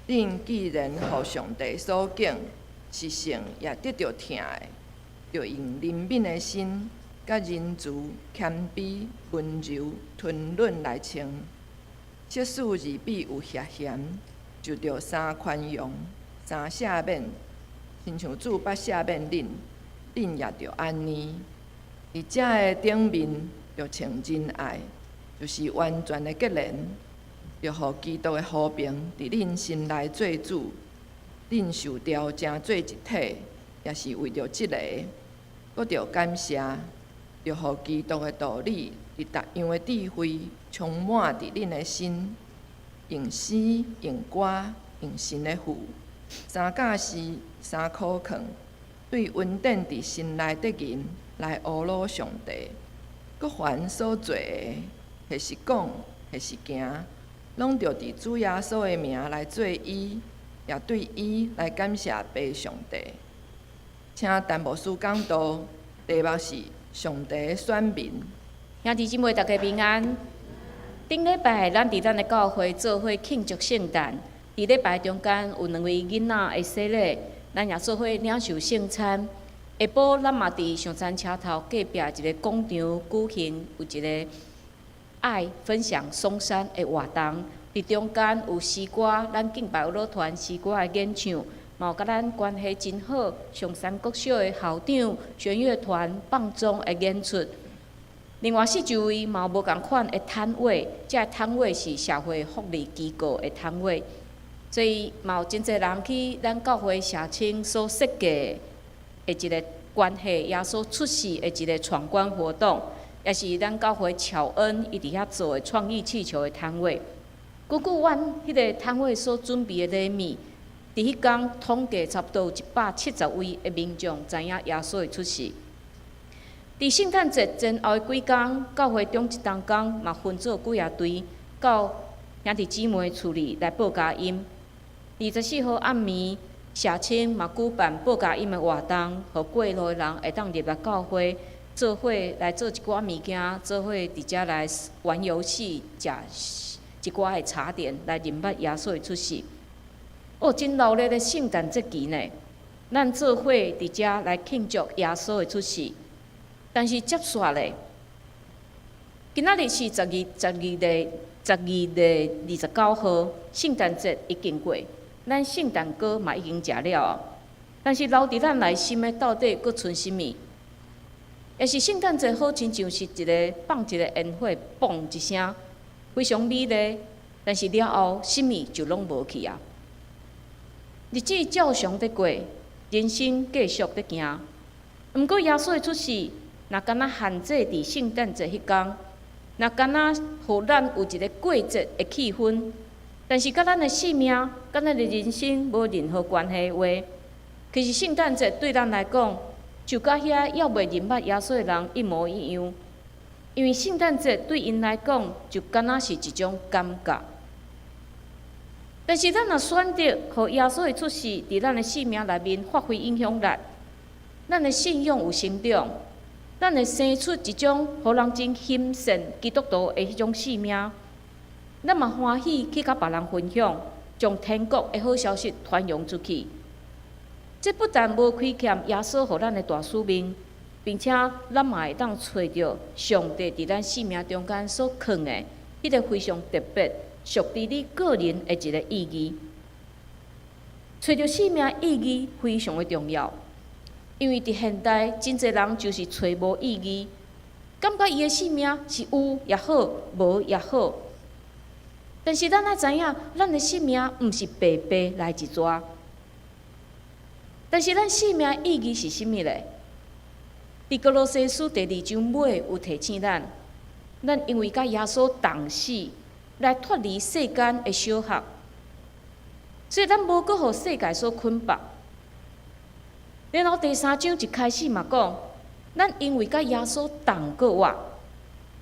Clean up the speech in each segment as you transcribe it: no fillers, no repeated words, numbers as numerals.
恁既然予上帝所揀，是聖也得著疼的，著用憐憫的心，佮仁慈、謙卑、溫柔、吞忍來穿。即使二彼有遐嫌，就著相寬容、相赦免，親像主捌赦免恁，恁也著按呢。佇這个頂面，著穿仁愛，就是完全的結連，著予基督的和平佇恁心內做主。恁受召成做一體，也是為著這个。閣著感謝，著予基督的道理佇逐樣的智慧充滿佇恁的心，用詩、用歌、用神的賦，三教詩、三苦勸，對恩典佇心內的吟來呵咾上帝。閣凡所做的，或是講，或是行，攏著佇主耶穌的名來做伊，也對伊來感謝父上帝。請陳牧師講道，題目是上帝的選民。兄弟姊妹，大家平安。頂禮拜，咱佇咱的教會做伙慶祝聖誕。佇禮拜中間有兩位囡仔的洗禮，咱也做伙領受聖餐。下晡咱嘛佇上山車頭隔壁一个廣場舉行有一个愛分享松山的活動。佇中間有詩歌，咱敬拜舞蹈團詩歌的演唱，嘛有佮咱關係真好，松山國小的校長弦樂團放縱的演出。另外四周圍嘛有無仝款的攤位，這个攤位是社會福利機構的攤位，所以嘛有真濟人去咱教會社青所設計的一个關係耶穌出世的一个闖關活動，也是咱教會巧恩伊佇遐做的創意氣球的攤位。根據阮彼个攤位所準備的禮物，佇彼工統計差不多有170位的民眾知影耶穌的出世。佇聖誕節前後的幾工，教會中一同工嘛分做幾仔隊，到兄弟姊妹厝裡來報佳音。24號暗暝，社青嘛舉辦報佳音的活動，予過路的人會當入來教會，做伙來做一寡物件，做伙佇遮來玩遊戲、食一寡的茶點，來認捌耶穌的出世。哦，真熱鬧的聖誕節期呢，咱做伙佇遮來慶祝耶穌的出世。但是接紲咧，今仔日是12月29號，聖誕節已經過，咱聖誕糕嘛已經食了，但是留佇咱內心的到底閣賰啥物？也是聖誕節好親像是一个放一个煙火，嘣一聲，非常美麗，但是了後，啥物就攏無去啊！日子照常佇過，人生繼續佇行。毋過耶穌的出世，若敢若限制佇聖誕節彼工，若敢若予咱有一个過節的氣氛，但是佮咱的性命、佮咱的人生無任何關係的話，其實聖誕節對咱來講，就佮遐猶未認捌耶穌的人一模一樣。因為聖誕節對𪜶來講，就敢若是一種感覺。但是咱若選擇予耶穌的出世佇咱的生命內面發揮影響力，咱的信仰有成長，咱會生出一種予人真欣羨基督徒的彼種生命。咱嘛歡喜去佮別人分享，將天國的好消息傳揚出去。這不但無虧欠耶穌予咱的大使命，並且咱嘛會當揣著上帝佇咱生命中間所囥的彼个非常特別、屬於你個人的一个意義。揣著生命意義非常的重要，因為佇現代真濟人就是揣無意義，感覺伊的生命是有也好，無也好。但是咱愛知影，咱的生命毋是白白來一逝。但是咱生命意義是啥物咧？佇歌羅西書第二章尾有提醒咱，咱因為佮耶穌同死，來脫離世間的束縛，所以咱無閣予世界所捆綁。然後第三章一開始嘛講，咱因為佮耶穌同閣活，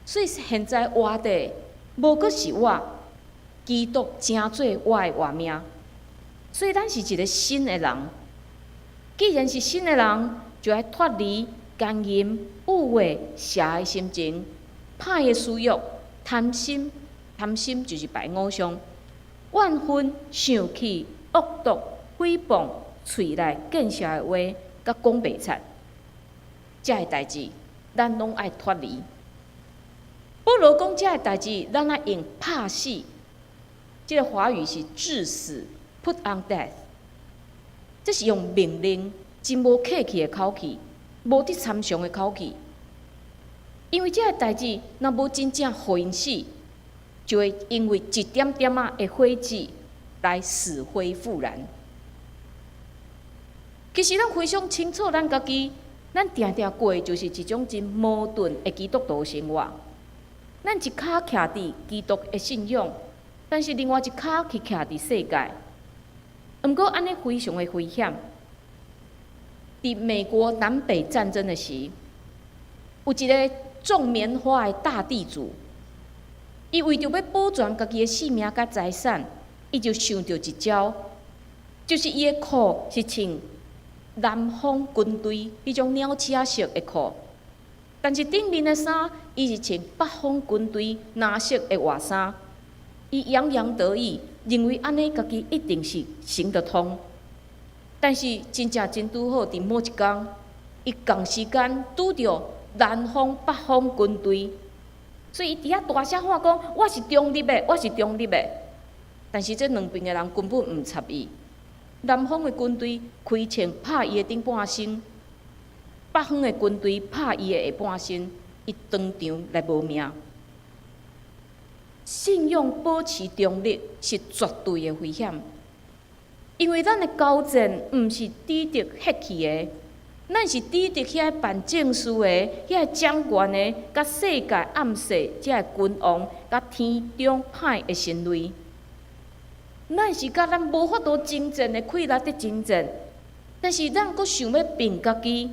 所以現在活的無閣是我，基督成做我的活命，所以咱是一个新的人。既然是新的人，就愛脫離姦淫、欲畫、邪的心情、歹的私欲、貪心。貪心就是拜偶像。怨恨、生氣、惡毒、誹謗、喙內見笑的話，佮講白賊，這个代誌，咱攏愛脫離。保羅講這个代誌，咱愛用拍死。這个華語是治死，put on death。這是用命令，真無客氣的口氣，無佇參詳的口氣。因為這个代誌，若無真正予𪜶死，就會因為一點點仔的火子來死灰復燃。其實咱非常清楚，咱家己，咱定定過的就是一種真矛盾的基督徒生活。咱一跤徛佇基督的信仰，但是另外一跤去徛佇世界。毋過按呢非常的危險。佇美國南北戰爭的時，有一个種棉花的大地主，伊為著欲保全家己的性命佮財產，伊就想著一招，就是伊的褲是穿南方軍隊彼種鳥鼠仔色的褲，但是頂面的衫，伊是穿北方軍隊藍色的外衫。伊洋洋得意，認為按呢家己一定是行得通。但是真正真拄好，佇某一工，伊仝時間拄著南方北方軍隊，所以伊佇遐大聲喊講：我是中立的，我是中立的。但是這兩邊的人根本毋插伊。南方的軍隊開槍拍伊的頂半身，北方的軍隊拍伊的下半身，伊當場來無命。信仰保持中立是絕對的危險，因為咱的交戰毋是對著血氣的，咱是對著遐辦政事的、遐掌權的、佮世界暗勢這个君王、佮天中歹的神類。咱是佮咱無法度爭戰的氣力佇爭戰，但是咱閣想欲憑家己，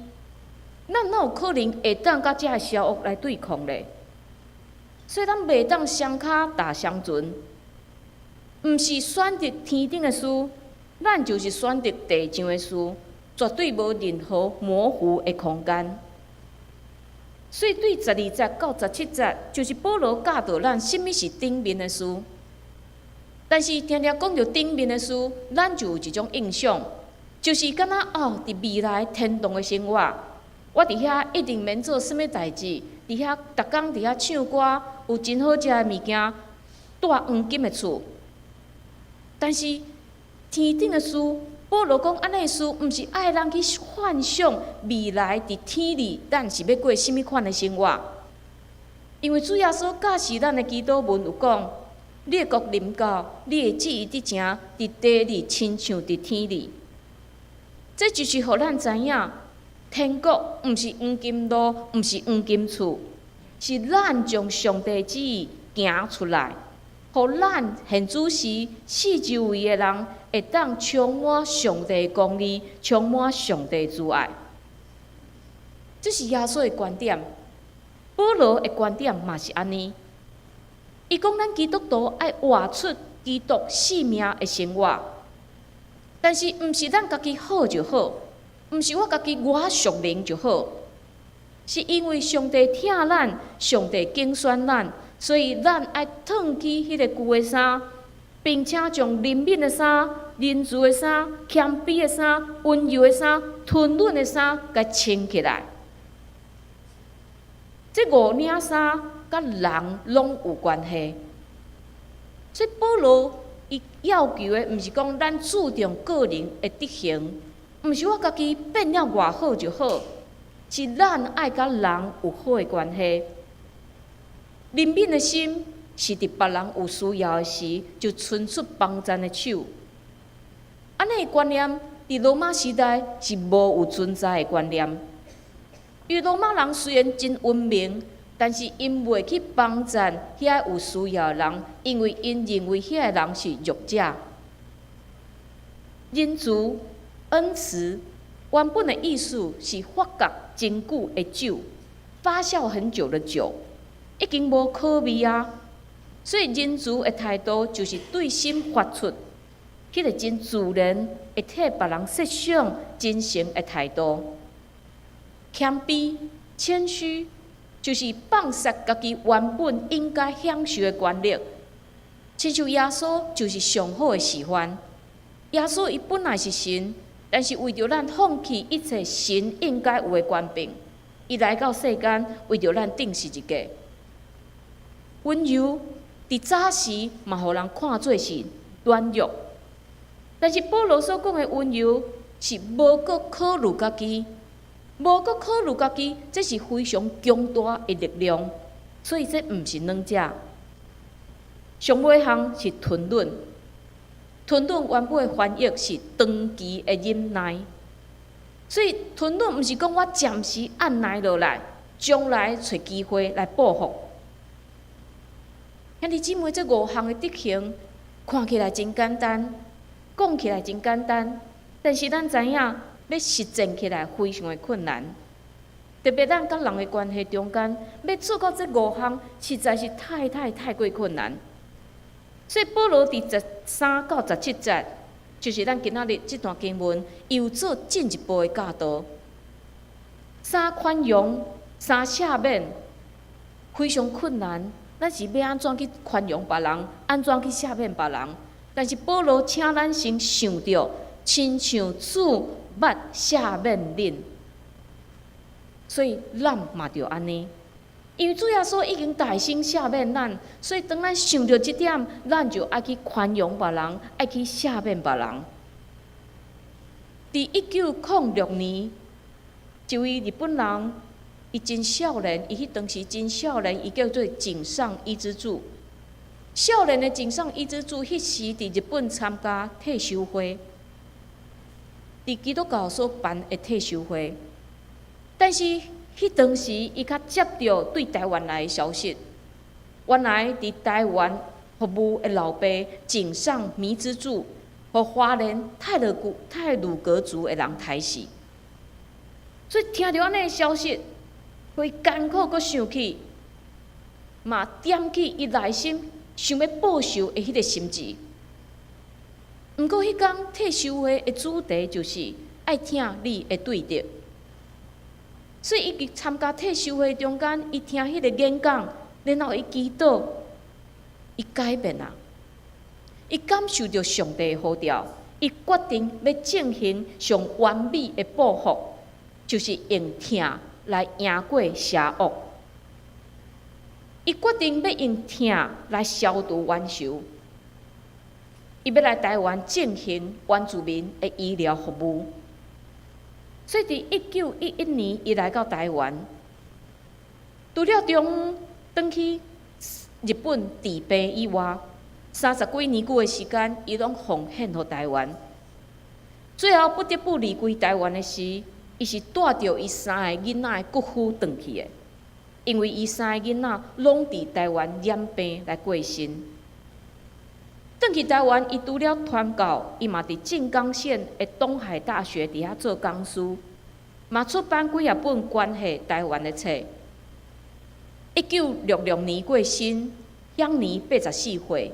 咱哪有可能會當佮這个邪惡來對抗咧？所以咱袂當雙跤踏雙船，毋是選擇天頂的事，咱就是選擇地上的事，絕對無任何模糊的空間。所以對12節到17節，就是保羅教導咱啥物是頂面的事。但是定定講著頂面的事，咱就有一種印象，就是敢若哦，佇未來天堂的生活，我佇遐一定免做啥物代誌，佇遐逐工佇遐唱歌，有真好食的物件，住黃金的厝。但是天頂的事，保羅講按呢的事，毋是愛咱去幻想未來佇天裡，咱是欲過啥物款的生活。因為主耶穌教示咱的祈禱文有講：你的國臨到，你的旨意得成，佇地裡親像佇天裡。這就是予咱知影，天國毋是黃金路，毋是黃金厝，是咱將上帝旨意行出來，予咱現主時四周圍的人會當充滿上帝公義，充滿上帝慈愛。這是耶穌的觀點，保羅的觀點嘛是按呢。伊講咱基督徒愛活出基督性命的生活，但是毋是咱家己好就好，毋是我家己我屬靈就好，是因為上帝疼咱，上帝揀選咱，所以咱愛褪去彼个舊的衫，並且將憐憫的衫、仁慈的衫、謙卑的衫、溫柔的衫、吞忍的衫，共穿起來。這五領衫佮人攏有關係，所以保羅伊要求的，毋是講咱注重個人的德行，毋是我家己變了偌好就好，是咱愛佮人有好的關係。憐憫的心是佇別人有需要的時，就伸出幫贊的手。按呢的觀念，佇羅馬時代是無有存在的觀念。因為羅馬人雖然真文明，但是𪜶袂去幫贊遐有需要的人，因為𪜶認為遐个人是弱者。仁慈、恩慈，原本的意思是發酵真久的酒，發酵很久的酒，已經無可味啊。所以仁慈的態度就是對心發出彼个真自然，會替別人設想真誠的態度。謙卑、謙虛，就是放殺家己原本應該享受的權力，親像耶穌就是上好的示範。耶穌伊本來是神，但是為著咱放棄一切神應該有的權柄，伊來到世間為著咱釘十字架。溫柔佇早時嘛，予人看做是軟弱。但是保羅所講的溫柔是無閣考慮家己，無閣考慮家己，這是非常強大的力量。所以這毋是軟者。上尾項是吞忍，吞忍原本的翻譯是長期的忍耐。所以吞忍毋是講我暫時按捺落來，將來揣機會來報復。兄弟姊妹，這五項的德行看起來真簡單，講起來真簡單，但是咱知影欲實踐起來非常的困難。特別咱佮人的關係中間，欲做到這五項，實在是太太太過困難。所以保羅佇13到17節，就是咱今仔日這段經文，又做進一步的教導。三寬容，三赦免，非常困難。咱是欲按怎去寬容別人，按怎去赦免別人？但是保羅請咱先想著，親像主捌赦免恁，所以咱嘛著按呢。因為主耶穌已經代先赦免咱，所以當咱想著這點，咱就愛去寬容別人，愛去赦免別人。佇1906年，一位日本人，伊真少年，伊彼當時真少年，伊叫做井上伊之助。少年的井上伊之助，彼時佇日本參加退修會，佇基督教所辦的退修會。但是彼當時，伊較接著對台灣來的消息，原來佇台灣服務的老爸井上彌之助，予花蓮太魯閣族的人刣死。所以聽著按呢的消息，會艱苦閣想起，嘛點起伊內心想欲報仇的彼个心志。毋過彼工退修會的主題就是愛疼你的對敵，所以伊佇參加退修會中間，伊聽彼個演講，然後伊祈禱，伊改變啊，伊感受著上帝的呼召，伊決定欲進行上完美的報復，就是用疼來贏過邪惡。伊決定欲用疼來消除冤仇。伊欲來台灣進行原住民的醫療服務。所以，佇1911年，伊來到台灣，除了中央轉去日本治病以外，三十幾年久的時間，伊攏奉獻予台灣。最後不得不離開台灣的時，伊是帶著伊三个囡仔的骨灰轉去的，因為伊三個囡仔攏佇台灣染病來過身。轉去台灣，伊除了傳教，伊嘛佇靜岡縣的東海大學佇遐做講師，嘛出版幾仔本關係台灣的冊。1966年過身，享年84歲。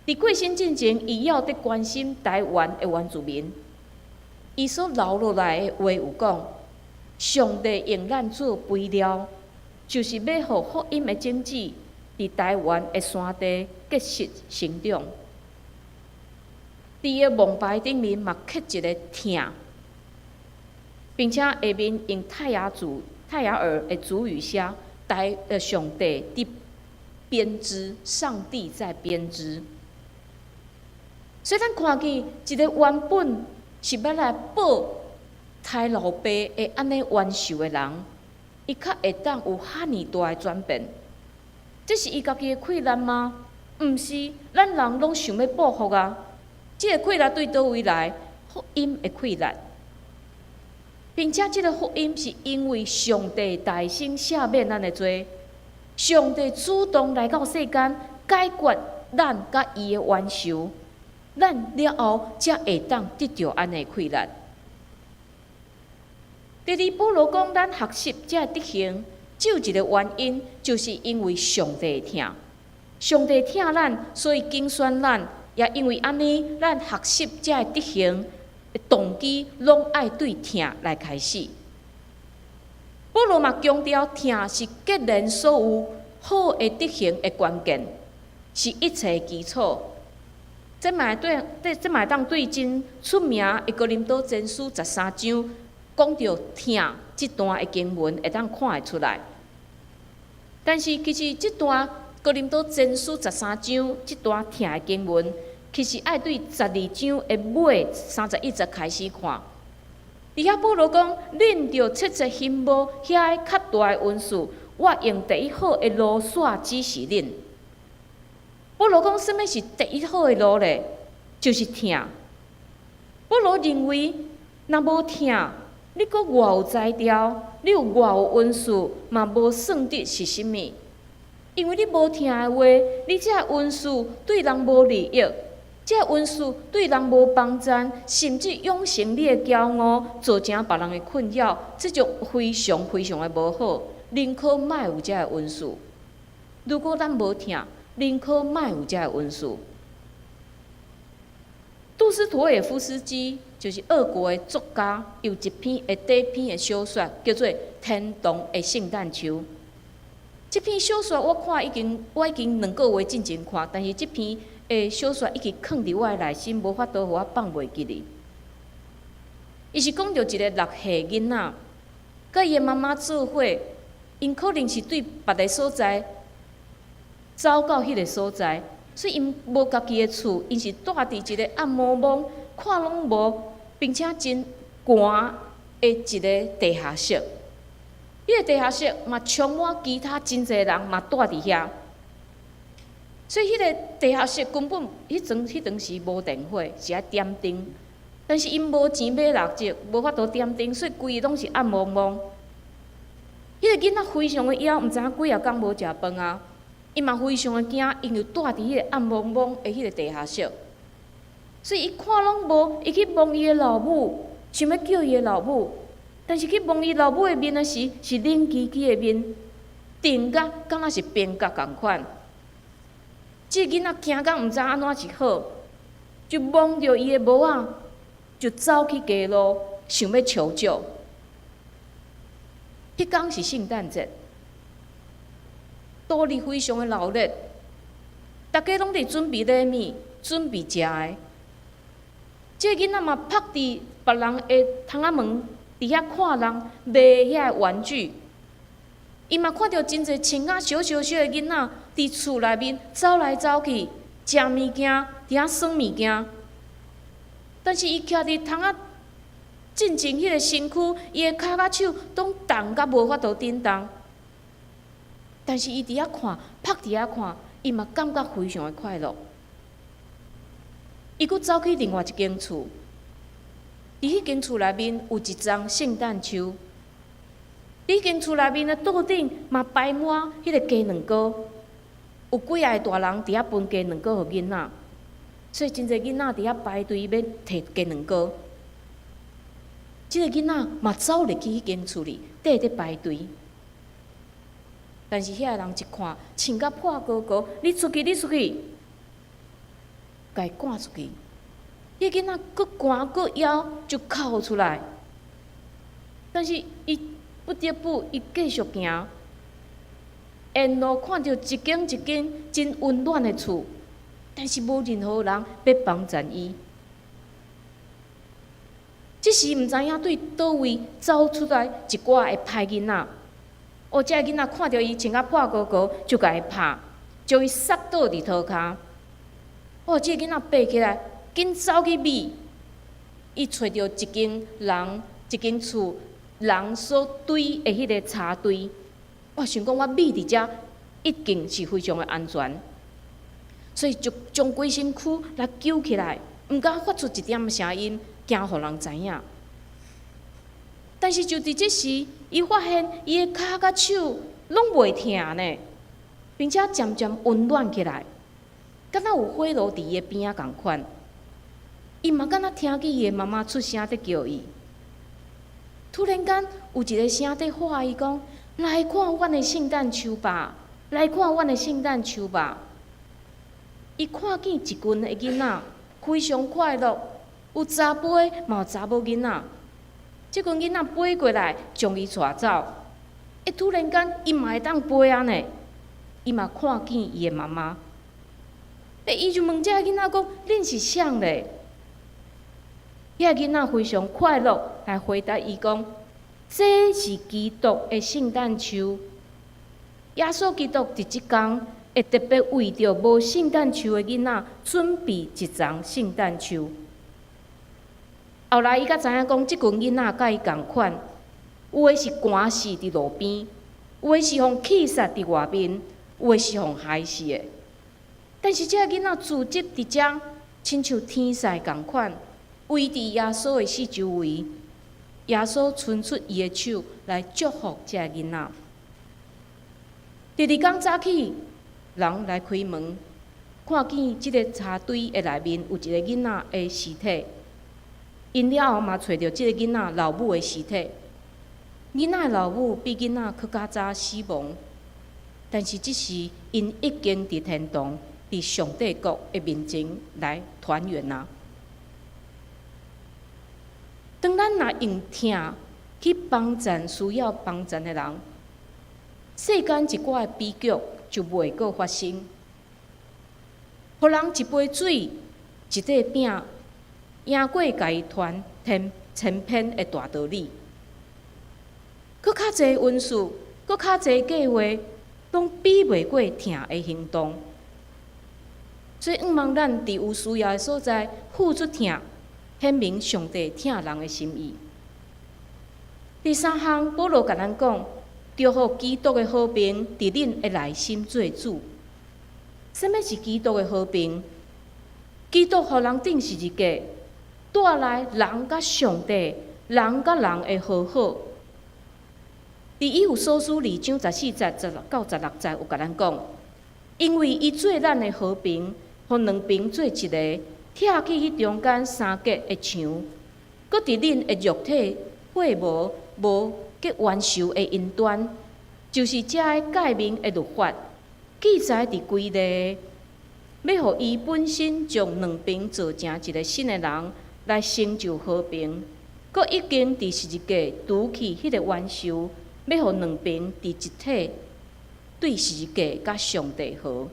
佇過身進前，伊猶佇關心台灣的原住民。伊所留落來的話有講：上帝用咱做肥料，就是欲予福音的種子佇台灣的山地結實成長。佇伊的墓牌頂面嘛刻一个疼，並且下面用泰雅爾的族語寫：上帝佇編織，上帝在編織。所以咱看見一个原本是欲來報刣老爸的按呢冤仇的人，伊較會當有遐爾大的轉變。這是伊家己的氣力嗎？毋是，咱人攏想欲報復啊！這个氣力對佗位來？福音的氣力，並且這个福音是因為上帝代先赦免咱的罪，上帝主動來到世間解決咱佮伊的冤仇，咱了後才會當得著按呢氣力。第二，保羅講，咱學習這個德行，只有一個原因，就是因為上帝疼，上帝疼咱，所以揀選咱，也因為按呢，咱學習這個德行的動機，攏愛對疼來開始。保羅嘛強調，疼是結連所有好的德行的關鍵。是一切的基礎。這嘛對，這嘛會當對真出名的哥林多前書十三章講著疼這段的經文，會當看會出來。但是其實這段哥林多前書十三章這段疼的經文，其實愛對十二章的尾三十一節開始看。佇遐保羅講，恁著切切欣慕遐个較大的恩賜，我用第一好的路線指示恁。保羅講，啥物是第一好的路咧？就是疼。保羅認為，若無疼，你閣偌有才調，你有偌有恩賜，嘛無算得是啥物。因為你無疼的話，你這个恩賜對人無利益，這個恩賜對人無幫助，甚至養成你的驕傲，造成別人的困擾，這就非常非常的無好。寧可莫有這个恩賜。如果咱無疼，寧可莫有這个恩賜。杜斯妥也夫斯基就是俄國的作家，有一篇的短篇的小說，叫做《天堂的聖誕樹》。這篇小說我看已經，我已經兩個月進前看，但是這篇的小說一直囥佇我的內心，無法度予我放袂記哩。伊是講著一个六歲囡仔，佮伊的媽媽做伙，𪜶可能是對別个所在走到彼个所在，所以𪜶無家己的厝，𪜶是蹛佇一个暗暛暛，看攏無，並且真寒的一个地下室。彼个地下室嘛充滿其他真濟人嘛蹛佇遐，所以彼个地下室根本彼陣時無電火，是愛點燈。但是𪜶無錢買蠟燭，無法度點燈，所以規个攏是暗暛暛。彼个囡仔非常的枵，毋知影幾仔工無食飯啊！伊嘛非常的驚，因為蹛佇彼个暗暛暛的彼个地下室，所以伊看攏無，伊去摸伊的老母，想欲叫伊的老母，但是去摸伊老母的面的時，是冷吱吱的面，凍甲敢若是冰甲仝款。這个囡仔驚甲毋知按怎是好，就摸著伊的帽仔，就走去街路，想欲求救。彼工是聖誕節，都市非常的鬧熱，逐家攏佇準備禮物，準備食的。這个囡仔嘛曝佇別人的窗仔門，佇遐看人賣遐个玩具。伊嘛看著真濟穿甲小小小的囡仔，佇厝內面走來走去，食物件，佇遐耍物件。但是伊徛佇窗仔進前彼个身軀，伊的跤佮手攏凍甲無法度振動。但是伊佇遐看，曝佇遐看，伊嘛感覺非常的快樂。伊閣走去另外一間厝，佇彼間厝內面有一叢聖誕樹。佇彼間厝內面的桌頂嘛擺滿彼個雞卵糕，有幾仔个大人佇遐分雞卵糕予囡仔，所以真濟囡仔佇遐排隊欲提雞卵糕。這个囡仔嘛走入去彼間厝裡，綴咧排隊。但是遐个人一看，穿甲破糊糊，你出去，你出去，共伊趕出去。彼个囡仔閣寒閣枵，就哭出來。但是伊不得不，伊繼續行。沿路看著一間一間真溫暖的厝，但是無任何人欲幫贊伊。這時毋知影對佗位走出來一寡的歹囡仔，哦，這个囡仔看著伊穿甲破糊糊，就共伊拍，將伊摔倒佇塗跤。哦，這个囡仔爬起來，緊走去覕，伊揣著一間人一間厝人所堆的彼個柴堆。我想講，我覕佇遮一定是非常的安全，所以就將規身軀來揪起來，毋敢發出一點聲音，驚予人知影。但是就佇這時，伊發現伊的跤佮手攏袂疼呢，並且漸漸溫暖起來，敢若有火爐佇伊的邊仔仝款。伊嘛敢若聽見伊的媽媽出聲佇叫伊。突然間有一个聲佇喊伊講：來看阮的聖誕樹吧，來看阮的聖誕樹吧。伊看見一群的囡仔非常快樂，有查埔的，嘛有查某囡仔。這群囡仔飛過來，將伊帶走。欸，突然間，伊嘛會當飛啊呢！伊嘛看見伊的媽媽。欸，伊就問這个囡仔講：恁是啥咧？遐囡仔非常快樂來回答伊講：這是基督的聖誕樹。耶穌基督佇這工會特別為著無聖誕樹的囡仔準備一叢聖誕樹。後來伊才知影講，這群囡仔佮伊仝款，有的是寒死佇路邊，有的是予棄殺佇外面，有的是予害死的。但是這个囡仔聚集佇遮，親像天使仝款，圍佇耶穌的四周圍。耶穌伸出伊的手來祝福這个囡仔。第二工早起，人來開門，看見這个柴堆的內面有一个囡仔的屍體。𪜶了後嘛揣著這个囡仔老母的屍體。囡仔的老母比囡仔閣較早死亡，但是這時𪜶已經佇天堂，佇上帝國的面前來團圓啊！當咱若用疼去幫贊需要幫贊的人，世間一寡的悲劇就袂閣發生。予人一杯水、一塊餅，贏過共伊傳天千遍的大道理。閣較濟恩賜，閣較濟計劃，攏比袂過疼的行動。所以，向望咱佇有需要的所在付出疼，顯明上帝疼人的心意。第三項，保羅共咱講，著予基督的和平佇恁的內心做主。啥物是基督的和平？基督予人釘十字架，帶來人佮上帝、人佮人的和好。佇以弗所書二章十四節10到16節有共咱講，因為伊做咱的和平，予兩邊做一个，拆去彼中間相隔的牆，閣佇恁的肉體血無無結冤仇的爭端，就是這个誡命的律法，記載佇規例，欲予伊本身將兩邊造成一个新的人，來成就和平，閣已經佇十字架除去彼个冤仇，欲予兩邊佇一體對十字架佮上帝和。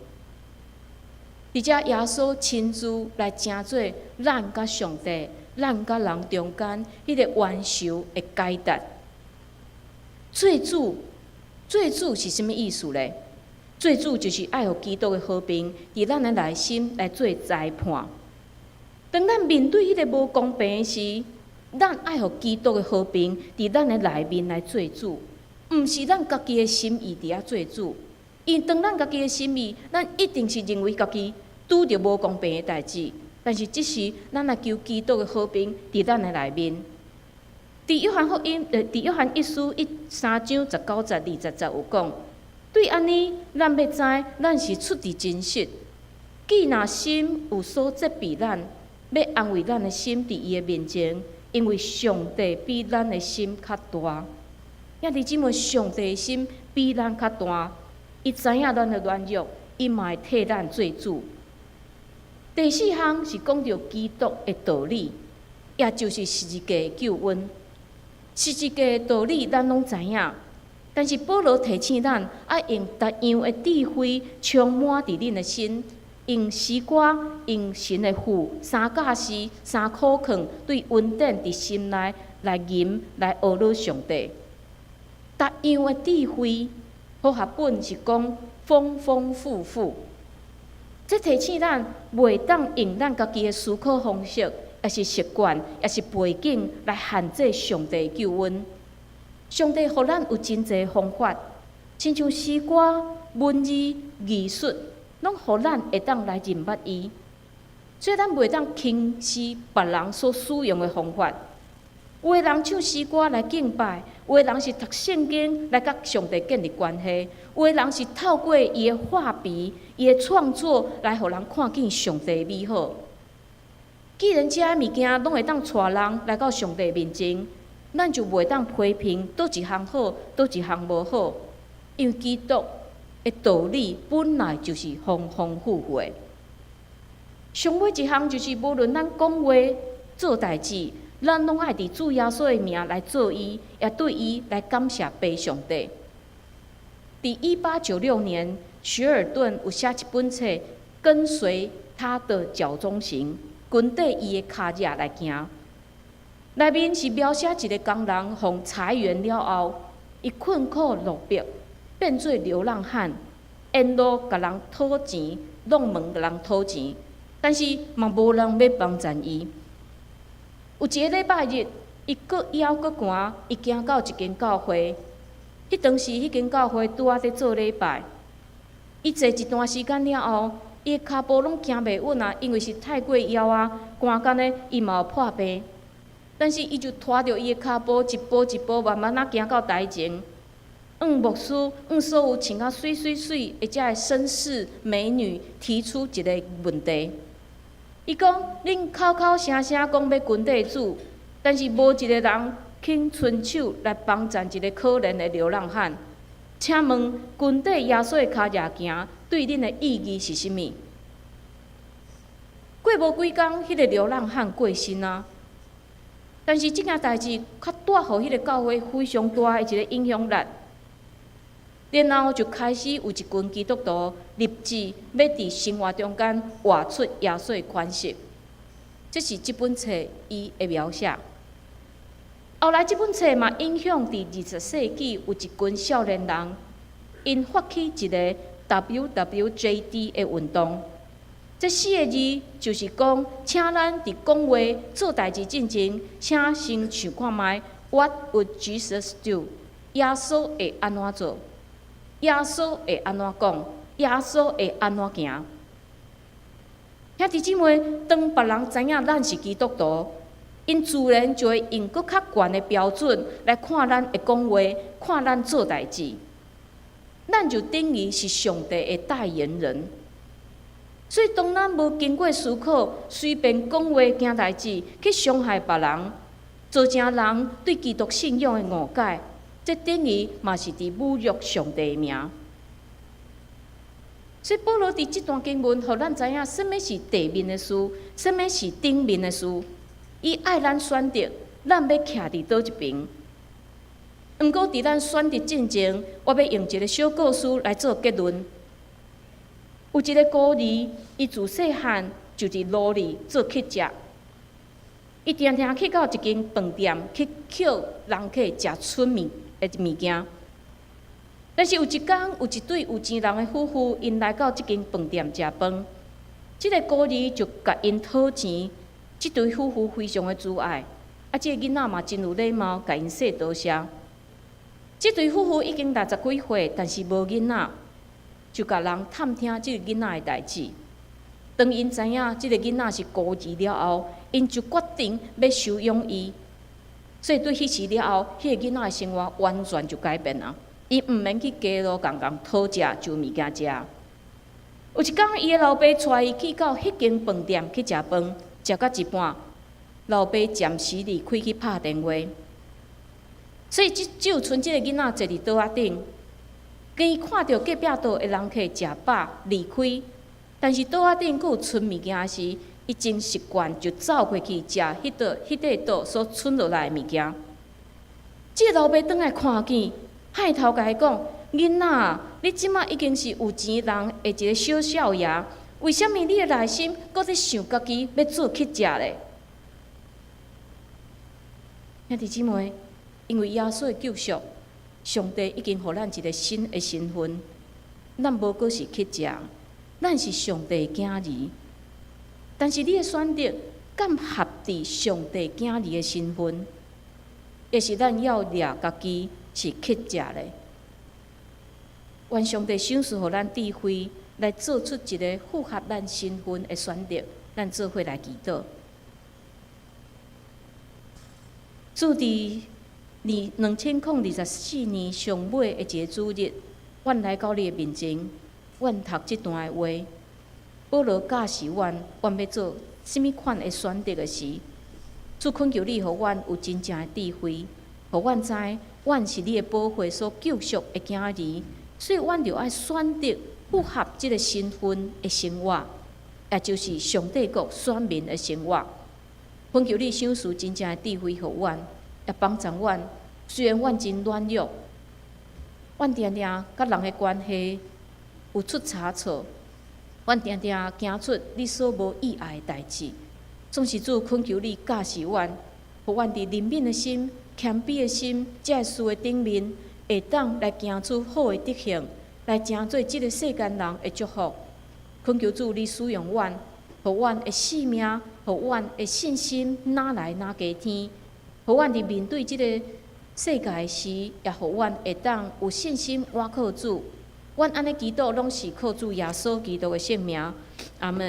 佇遮耶穌親自來成做咱佮上帝、咱佮人中間彼个冤仇的解答。做主，做主是啥物意思咧？做主就是愛予基督的和平佇咱的內心來做裁判。當咱面對彼个無公平時，咱愛予基督的和平佇咱的內面來做主，毋是咱家己的心意佇遐做主。因為當咱家己的心意，咱一定是認為家己拄著無公平的代誌。但是這時，咱來求基督的和平佇咱的內面。佇約翰福音，佇約翰一書三章十九節、二十節有講，對按呢，咱欲知，咱是出佇真實。既若心有所責備咱，欲安慰咱的心佇伊的面前，因為上帝比咱的心較大。兄弟姊妹，上帝的心比咱較大，伊知影咱的軟弱，伊嘛會替咱做主。第四項是講著基督的道理，也就是十字架的救恩。十字架的道理咱攏知影，但是保羅提醒咱，愛用各樣的智慧充滿佇恁的心，用詩歌、用神的賦、三教詩、三苦勸，對恩典佇心內來吟來呵咾上帝。各樣的智慧，和合本是講豐豐富富。這提醒咱袂當用咱家己的思考方式，抑是習慣，抑是背景來限制上帝的救恩。上帝予咱有真濟方法，親像詩歌、文字、藝術，攏予咱會當來認捌伊。所以咱袂當輕視別人所使用的方法。有的人唱詩歌來敬拜，有的人是讀聖經來佮上帝建立關係，有的人是透過伊的畫筆、伊的創作來予人看見上帝的美好。既然這个物件攏會當帶人來到上帝面前，咱就袂當批評佗一項好，佗一項無好，因為基督的道理本來就是豐豐富富的。上尾一項就是，無論咱講話、做代誌，咱攏愛佇主耶穌的名來做伊，也對伊來感謝父上帝。佇1896年，雪爾頓有寫一本冊，跟隨他的腳蹤行，跟綴伊的跤跡來行。內面是描寫一个工人，予裁員了後，伊困苦落魄，變做流浪漢，沿路共人討錢，挵門共人討錢，但是嘛無人欲幫贊伊。有一个禮拜日，伊閣枵閣寒，伊行到一間教會。彼當時，彼間教會拄仔佇做禮拜。伊坐一段時間了後，伊的跤步攏行袂穩啊，因為是太過枵啊，寒甲呢，伊嘛有破病。但是伊就拖著伊的跤步，一步一步慢慢仔行到台前。向牧師，向所有穿甲媠媠媠的遮个紳士美女提出一个問題。伊講：恁口口聲聲講欲跟綴主，但是無一个人肯伸手來幫贊一个可憐的流浪漢。請問，跟綴耶穌的跤跡行，對恁的意義是啥物？過無幾工，彼个流浪漢過身啊。但是這件代誌，卻帶予彼个教會非常大的一个影響力。然後就開始有一群基督徒立志欲佇生活中間活出耶穌的款式。這是這本冊伊的描寫。後來這本冊嘛影響佇20世紀有一群少年人，𪜶發起一个 WWJD 的運動。這四个字就是講，請咱佇講話做代誌進前，請先想看覓，What would Jesus do？耶穌會按怎做？耶穌會按怎講？耶穌會按怎行？兄弟姊妹，當別人知影咱是基督徒，𪜶自然就會用閣較懸的標準來看咱的講話，看咱做代誌。咱就等於是上帝的代言人。所以，當咱無經過思考，隨便講話、行代誌，去傷害別人，造成人對基督信仰的誤解，這等於嘛是佇侮辱上帝的名。所以，保羅佇這段經文，予咱知影啥物是地面的事，啥物是頂面的事。伊愛咱選擇，咱欲徛佇佗一邊。毋過，佇咱選擇進前，我欲用一个小故事來做結論。有一个孤兒，伊自細漢就佇路裡做乞食。伊定定去到一間飯店去抾人客食剩物的物件。但是有一工，有一對有錢人的夫婦，𪜶來到這間飯店食飯。這个孤兒就共𪜶討錢，這對夫婦非常的慈愛。啊，這个囡仔嘛真有禮貌，共𪜶說多謝。這對夫婦已經60幾歲，但是無囡仔，就共人探聽這个囡仔的代誌。當𪜶知影這个囡仔是孤兒了後，𪜶就決定欲收養伊。所以對彼時了後，彼个囡仔的生活完全就改變啊！伊毋免去街路共人討食，就物件食。有一工，伊的老爸帶伊去到彼間飯店去食飯，食到一半，老爸暫時離開去拍電話，所以只有賰這个囡仔坐佇桌仔頂。當伊看著隔壁桌的人客食飽離開，但是桌仔頂閣有剩物件時，伊真習慣就走過去食彼塊桌所剩落來的物件。這个老爸轉來看見，害頭共伊講：囡仔，你這馬已經是有錢人的一个小少爺，為啥物你的內心閣咧想家己欲做乞食咧？兄弟姊妹，因為耶穌的救贖，上帝已經予咱一个新的身份，咱無閣是乞食，咱是上帝的囝兒。但是你的選擇，敢合佇上帝囝兒的身份，抑是咱要掠家己是乞食咧？願上帝賞賜予咱智慧，來做出一个符合咱身份的選擇。咱做伙來祈禱。主佇2024年上尾的一个主日，阮來到你的面前，阮讀這段的話。保羅教示阮，阮欲做啥物款的選擇的時，主懇求你，予阮有真正的智慧，予阮知，阮是你的寶血所救贖的囝兒，所以阮著愛選擇符合這个身份的生活，也就是上帝國選民的生活。懇求你賞賜真正的智慧予阮，也幫助阮。雖然阮真軟弱，阮定定佮人的關係有出差錯，予阮定定行出你所無意愛的代誌。總是主懇求你教示阮，予阮佇憐憫的心、謙卑的心，這个事的頂面，會當來行出好的德行，來成做這个世間人的祝福。懇求主你使用阮，予阮的性命，予阮的信心，若來若加添，予阮佇面對這个世界時，也予阮會當有信心倚靠主。阮按呢祈禱，攏是靠主耶穌基督的聖名。阿門。